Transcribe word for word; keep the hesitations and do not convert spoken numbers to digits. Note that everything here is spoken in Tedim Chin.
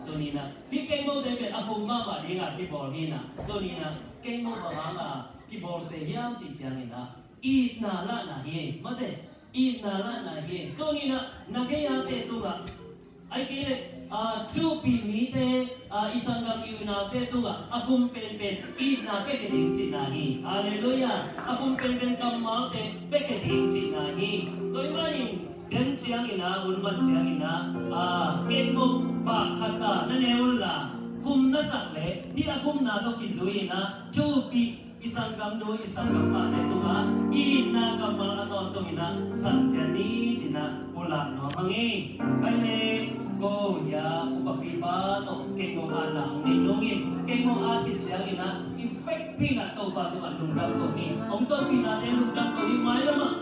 Tuni-in ah hih kengmote pen a khum mahmah dingah kibawl hi-in ah, tuni-in ah kengmo bang hangah kibawl se hiam cih ciangin ah itna lahna hi. Mate, itna lahna hi. Tuni-in ah na gei-ate tungah, ahih kei leh, ah, thupi mite, ah, i sanggam i unaute tungah a khum penpen itna piakhia ding cihna hi. Halleluiah. A khum penpen kammalte piakhia ding cihna hi. Tua ahih manin den ciangin ah, hun mat ciangin ah, ah, kengmo pah khat ah na ne unla, khum na sak leh hih a khumna tawh kizui-in ah thupi i sanggamnu i sanggampate tungah itna kammal a tawntungin ah san ciat ni ci-in ah pulak nuam hang hi. Pai le, ko hia upapipa tawh kengmo atna hong nei nung hi. Kengmo at khit ciangin ah i vekpi-in ah Topa tungah lungdam ko ni. Hong tonpih nate lungdam ko ni. Mailam ah